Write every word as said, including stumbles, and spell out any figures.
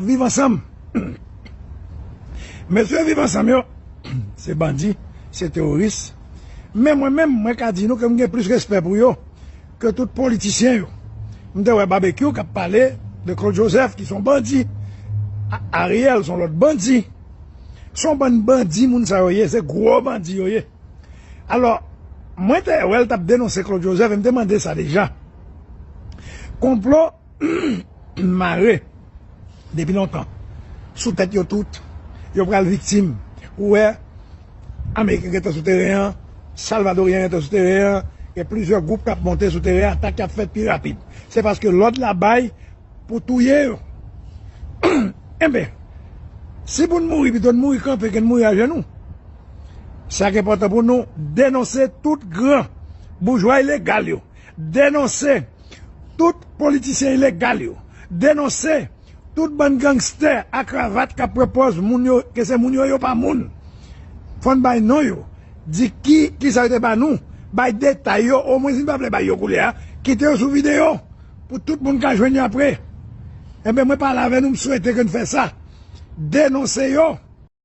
Viv Ansanm. Mesye Viv Ansanm yo, se bandi, se teworis. Men mwen menm, mwen ka di nou ke m gen plis respè pou yo ke tout politisyen yo. M te wè Babekyou k ap pale de Claude Joseph, ki se yon bandi. A- Ariel se yon lòt bandi. Se yon bann bandi, moun sa yo ye, se gwo bandi yo ye. Alò, mwen te wè l t ap denonse Claude Joseph, e m te mande sa deja. Konplo mare depi lontan sou tèt yo tout. Yo pral viktim. Ou wè, Ameriken gentan sou teren an, Salvadoryen gentan sou teren an, gen plizyè gwoup k ap monte sou teren an, atak y ap fèt pi rapid. Se paske lòd la bay pou touye yo. Enben, si pou n mouri, pito n mouri kanpe ke n mouri ajenou. Sa k enpòtan pou nou, denonse tout gran boujwa ilegal yo. Denonse tout politisyen ilegal yo. Denonse tout bann gangstè a kravat k ap pran pòz moun yo, ke se moun yo, yo pa moun. Fò n bay non yo. Di ki, ki sa yo te ba nou. Bay detay yo, omwen si n pa vle bay yo koulye a, kite yo sou videyo. Pou tout moun ka jwenn yo apre. Enben, mwen pale avè nou, m swete ke n fè sa. Denonse yo.